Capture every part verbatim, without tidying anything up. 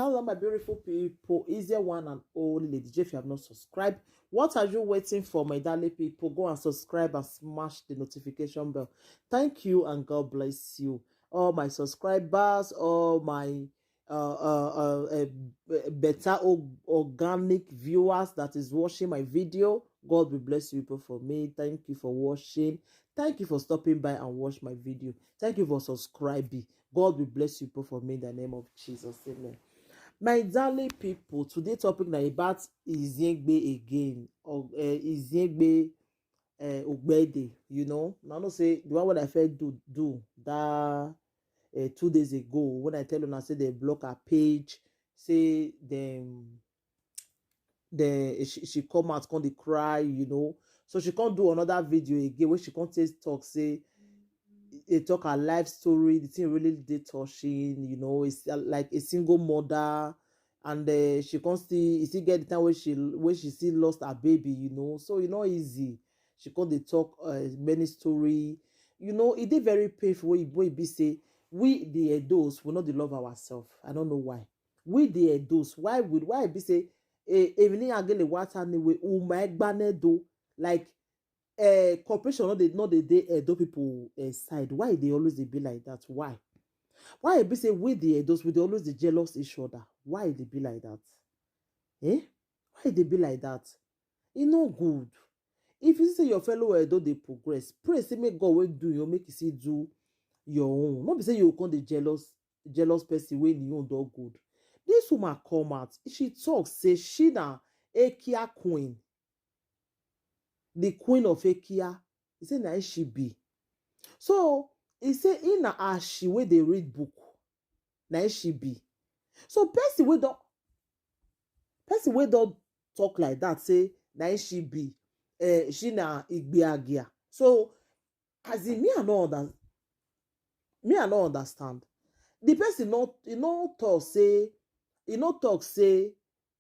Hello, my beautiful people. Is there one and only Lady J. If you have not subscribed, what are you waiting for, my darling people? Go and subscribe and smash the notification bell. Thank you and God bless you. All my subscribers, all my uh, uh, uh, uh, b- better o- organic viewers that is watching my video. God will bless you people for me. Thank you for watching. Thank you for stopping by and watch my video. Thank you for subscribing. God will bless you people for me in the name of Jesus. Amen. My darling people, today topic na about Iziegbe again. Or uh, Iziegbe uh, Ogbede, you know. Now, I know say the one when I first do, do that uh, two days ago, when I tell una say they block her page, say them, they, she, she come out, come dey cry, you know. So she can't do another video again where she can't take talk, say, they talk her life story, the thing really dey touching, you know. It's uh, like a single mother, and uh, she can't see, you see, get the time where she, where she still lost her baby, you know. So you know, easy. She can't dey talk uh, many story, you know. It dey very painful when you, when you be say, we the Edos, we not dey love ourselves. I don't know why. We the Edos, why would, why be say, eh, Evelyn Agele Wata Niwe, Uma Egbanedo, like, uh, cooperation, not the, not the day Edo people uh, side. Why they always they be like that? Why? Why e be say we the Edos, we dey always dey jealous each other? Why they be like that? Eh? Why they be like that? E no good. If you see say your fellow Edo dey progress, pray say make God will do you, make you see do your own. Not be say you come the jealous, jealous person when you own dog good. This woman come out, she talk say she na Ekia queen, the queen of Ekia. He say na she be. So he say in na as she wey dey read book, na she be. So person wey don, person wey don talk like that say na she be, uh, she na Igbiagia. So as in me, I no understand. Me, I no understand. The person no, he no talk say, he no talk say,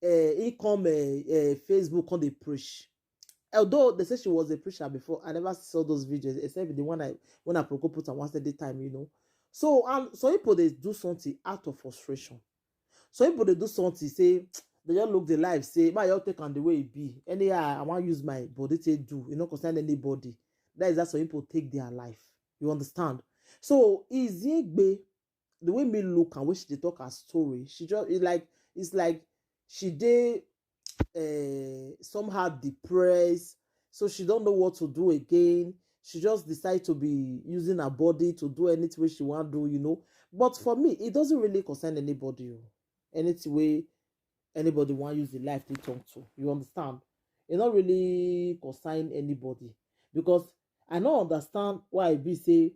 uh, he come uh, uh, Facebook come dey preach. Although they say she was a preacher before, I never saw those videos except the one I, when I Proko put on one steady time, you know. So and some people they do something out of frustration. Some people they do something say they just look the life say, my, you take on the way it be. Anyhow I want use my body to do. You know, concern anybody. That is that some people take their life. You understand? So Iziegbe, the way me look and when she dey talk her story, she just, it's like, it's like she dey uh, somehow depressed. So she don't know what to do again. She just decide to be using her body to do anything she want do, you know. But for me, it doesn't really concern anybody. Oh. Anything way anybody want use the life they talk to. You understand? It not really concern anybody because I don't understand why I be say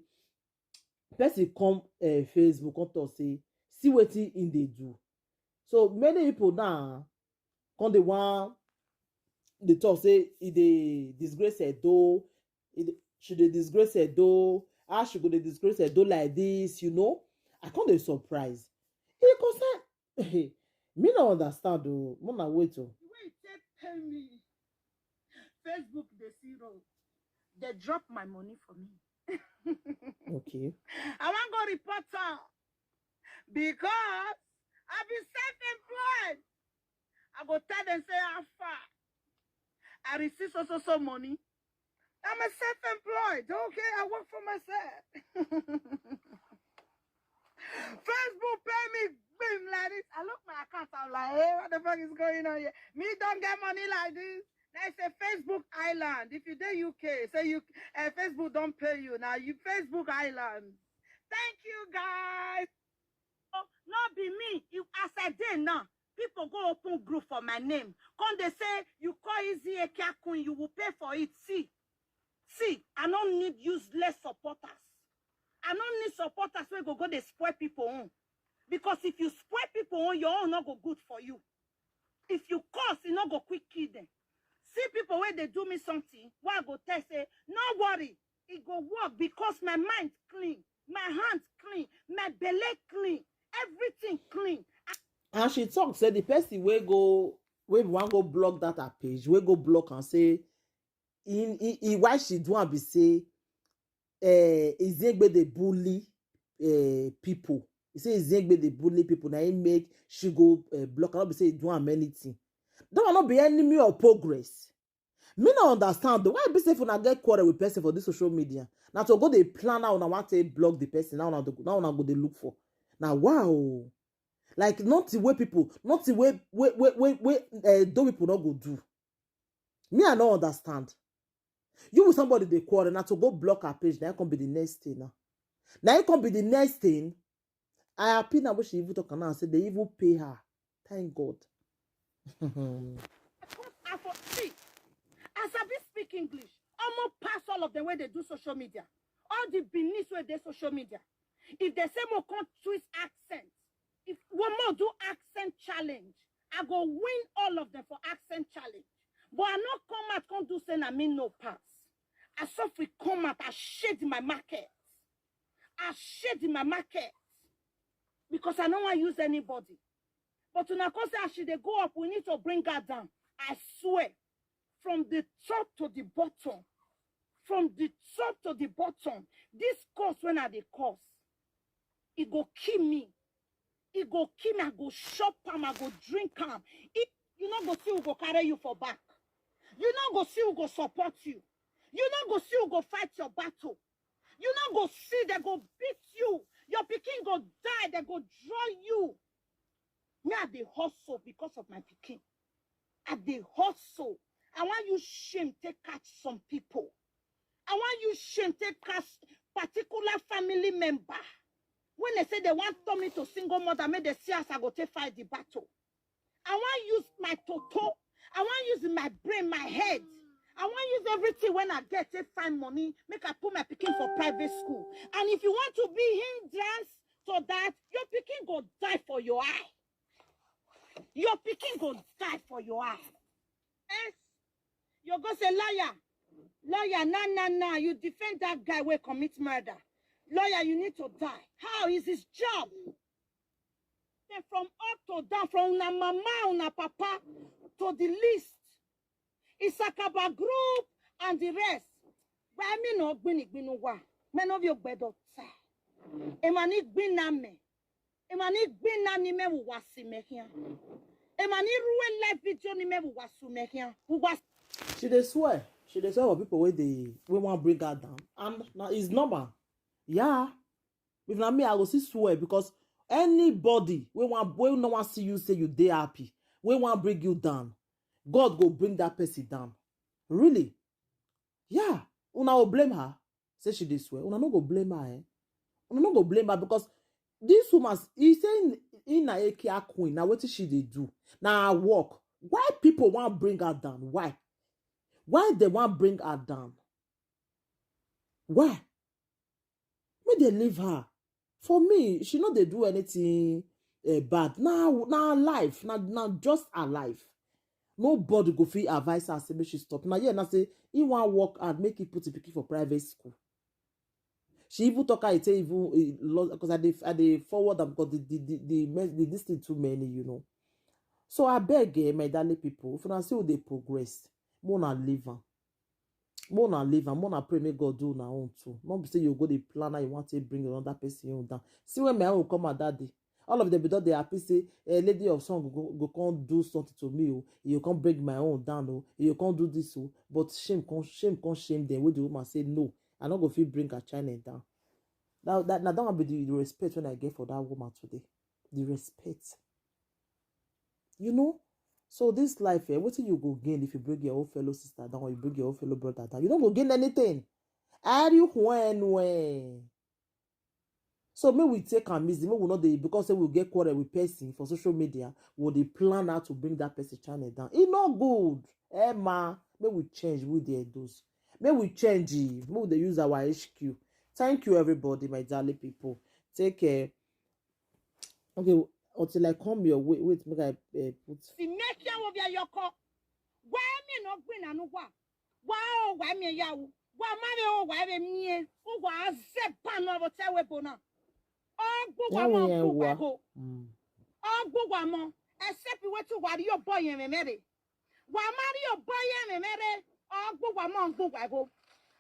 person come uh, Facebook come talk say see wetin im dey do. So many people now come dey wan dey talk say e dey disgrace Edo, e dey, she dey disgrace Edo, how she go dey disgrace Edo like this, you know. I come dey surprise. E concern me, no understand o. Mona wait o. The way you take pay me, Facebook dey see road. They drop my money for me. Okay. I wan go report am because I be self-employed. I go tell them say how far I receive so so so money. I'm a self-employed. Okay, I work for myself. Facebook pay me bim like this. I look my account. I'm like, hey, what the fuck is going on here? Me don't get money like this. That's a Facebook island. If you dey U K, say you uh, Facebook don't pay you now. You Facebook island. Thank you guys. No be me. You as I dey now, people go open group for my name. Come they say you call Easy Ekia Queen, you will pay for it. See, see, I don't need useless supporters. I don't need supporters wey go go dey spoil people own. Because if you spoil people own, your own no go good for you. If you curse, e no go quick kill them. See people wey dey do me something, wey I go tell say, no worry, e go work because my mind clean, my hand clean, my belle clean, everything clean. And she talk say the person wey go, wey wan go block that her page, wey go block and say in, in, in why she do am be say uh, Iziegbe dey bully uh, people. He say Izegbe dey bully people, na him make she go uh, block. I no be say he do am anything. That one no be enemy of progress. Me no understand. Why be say if una get quarrel with person for this social media, na to go dey plan how una want to block the person. Now una, now una go dey look for. Now wow, like nothing wey people, nothing wey wey wey wey wey uh, do people no go do. Me I no understand. You with somebody dey quarrel, na to go block her page. Now come be the next thing now. Now it come be the next thing. I happy now when she even talk now say they even pay her. Thank God. I for see. As I be speak English, almost pass all of them where they do social media. All the Benin where they social media. If they say more come twist accent, if one more do accent challenge, I go win all of them for accent challenge. But I not come out come do say na me no pass. I suffer come out, I shade my market. I shade my market because I don't want to use anybody. But when I come say as she dey go up, we need to bring her down. I swear, from the top to the bottom, from the top to the bottom, this curse when I dey curse, it go kill me. It go kill me. I go shop am. I go drink am. It, you no go see who go carry you for back. You no go see who go support you. You no go see who go fight your battle. You no go see they go beat you. Your pikin go die. They go draw you. Me I dey hustle because of my pikin. I dey hustle. I want you shame take catch some people. I want you shame take catch particular family member. When they say they want turn me to single mother, make they see as I go take fight the battle. I want use my toto. I want use my brain, my head. I want use everything when I get take find money, make I put my pikin for private school. And if you want to be hindrance to that, your pikin go die for your eye. Your pikin go die for your eye. Yes. You go say lawyer, lawyer, na na na. You defend that guy wey commit murder. Lawyer, you need to die. How is his job? Then from up to down, from una mama, una papa, to the list, Isakaba group and the rest. Why me no gbini gbinu wa? Me no vio gbedo ta. Emani gbina me. Emani gbina ni me wa si me here. Emani ruwe live video ni me wa su me here. Wa She dey swear. She dey swear for people wey dey wey wan bring her down, and na is normal. Yeah, if na me, I go still swear because anybody wey wan wey no wan see you say you dey happy, wey wan bring you down, God go bring that person down. Really? Yeah, una go blame her. Say she dey swear. Una no go blame her, eh? Una no go blame her because this woman, he say in na Akia queen, na wetin she dey do, na her work. Why people wan bring her down? Why? Why they wan bring her down? Why? Make they leave her. For me, she no dey do anything uh, bad. Na na life, na na just her life. Nobody go fit advise her say make she stop. Na here na say he wan work hard, make he put him pikin for private school. She even talk her say even because I dey I dey forward am because the the the the, the this thing too many, you know. So I beg eh, my darling people, if una see we dey progress, make una leave am. Make una leave am, make una pray make God do una own too. No be say you go dey plan how you wan take bring another person own down. See when my own come out that day. All of them be don dey happy say a lady of song go go come do something to me o, you come bring my own down o, you come do this o. But shame come shame come shame them wey the woman say no, I no go fit bring her china down. That that na that one be the respect wey I get for that woman today. The respect. You know? So this life, eh, wetin you go gain if you bring your own fellow sister down or you bring your own fellow brother down? You no go gain anything. Are you when? So make we take am easy, make we no dey because say we get quarrel with person for social media, we dey plan how to bring that person china down. E no good. Eh ma, make we change with the Edos. Make we change e, make we dey use our H Q. Thank you everybody, my darling people. Take care. Okay, until I come your way, wait, make I uh, put. Si mekia wo bia yoko. Wa mi no gbin anu wa. Wa o wa mi ya wo. Wa ma re o wa re mi e. O wa ze pa no bo te we bo na. O gbo wa mo gbo wa go. O gbo wa mo. Except we to wa ri o boy yen me mere. Wa ma ri o boy yen me mere. O gbo wa mo gbo wa go.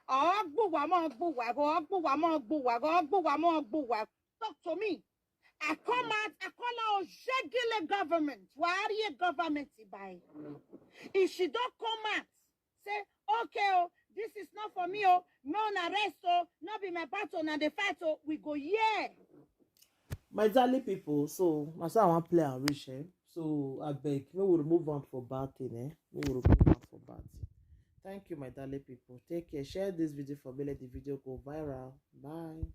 O gbo wa mo gbo wa go. O gbo wa mo gbo wa go. O gbo wa mo gbo wa. Talk to me. I come out, I call out Shegile government, Wari government by. If she don't come out, say, okay, oh, this is not for me, oh, no, na rest, oh, not be my battle, na the fight, oh, we go, yeah. My darling people, so I say I wan play and reach, eh? So I beg, no, we remove one for bad thing, eh? No, we remove one for bad thing. Thank you, my darling people. Take care. Share this video for me. Let the video go viral. Bye.